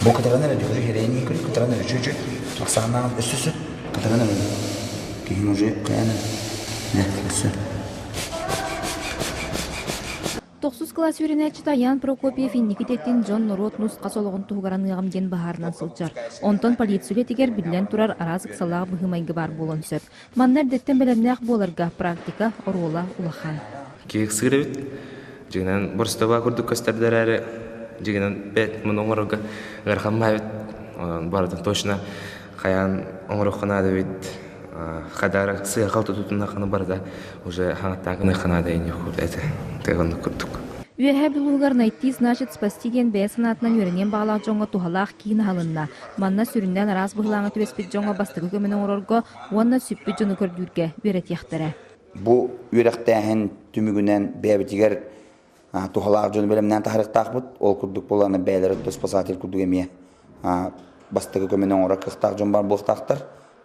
Бу кытаран эрэ уже хирэйин көрү кытаран эрэ чүчү ахсааннаах өссө кытаран эрэ киһин уже кыайан өссө. Тохсус кылаас үөрэнээччитэ Айаан Прокопьев инники идэтин дьон-норуот нус-хас олоҕун туһугар аныаҕым диэн быһаарынан сылдьар. Онтон полиция үлэтигэр, биллэн турар, араас ыксалаах быһыы-майгы баар буолуон сөп. Манна эрдэттэн бэлэмнээх буоларга практика оруола улахан. Киһи ыксыыр эбит. Дьиҥинэн боростуобай курдук көстөрдөр эрээри, дьиҥинэн бэт муну оҥорорго ыарахан баайбыт. Онон барытын точно хайаан оҥоруохха наада эбит. Хадара сыахал тутутунаххына барыта уже хаҥаттаан гыныахха наада ини этэ. Тыгыннык курдук. Үөһээ Бүлүүһүгэр «Найти значит спасти» диэн бэйэ санаатынан үөрэниэн баҕалаах дьоҥҥо туһалаах киин аһылынна. Манна сүрүннээн араас быһылааҥҥа түбэспит дьоҥҥо бастакы көмөнү оҥорорго уонна сүппүт дьону көрдүүргэ үөрэтиэхтэрэ. Бу үөрэхтээһин түмүгүнэн бэйэбитигэр туһалаах дьону бэлэмнээн таһаарыахтаахпыт. Ол курдук буолан бэйэлэрэ спасатель курдук эмиэ бастакы көмөнү оҥорор кыахтаах дьон баар буолуохтаахтар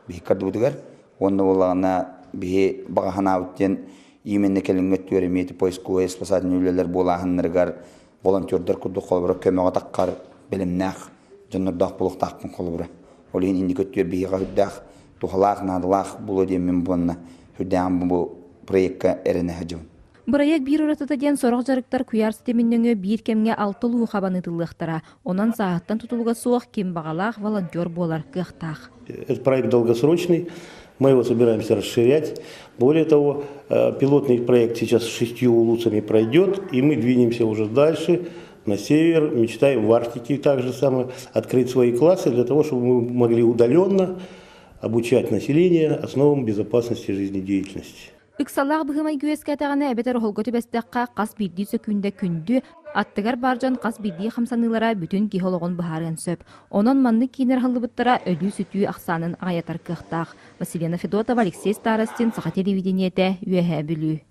биһи кардыбытыгар. Уонна буоллаҕына биһи баҕа санаабыт диэн именно кэлиҥҥи өттүгэр эмиэ поисковай спасательный үлэлэр буолааһыннарыгар волонтердар курдук холобура көмөҕө таххар бэлэмнээх дьоннордоох буолуохтаахпын холобура. Ол иһин инники өттүгэр биһиэхэ үрдээх туһалаах, наадалаах буолуо диэммин буонна үрдээҕин бу проекка эрэнэ сылдьабын. Бырайыак биир уратыта диэн сорох дьарыктар куйаар ситимин нөҥүө биир кэмҥэ алта улуу хабан ыытыллыахтара. Онон сааһыттан тутулуга суох ким баҕалаах волонтер буолар кыахтаах. Этот проект долгосрочный, мы его собираемся расширять. Более того, пилотный проект сейчас с шестью улусами пройдет, и мы двинемся уже дальше, на север, мечтаем в Арктике также самое открыть свои классы для того, чтобы мы могли удаленно обучать население основам безопасности жизнедеятельности. Ыксаллаах быһымай үөскээтэҕинэ эбэтэр оһолго түбэстэххэ хас биирдии сөкүүндэ күндү, аттыгар баар дьон хас биирдии хамсаныылара бүтүн киһи олоҕун быһаарыан сөп. Онон маннык кииннэр аһыллыбыттара өлүү-сүтүү ахсаанын аҕыйатар кыахтаах. Василена Федотова, Алексей Старостин, Саха телевидениетэ, Үөһээ Бүлүү.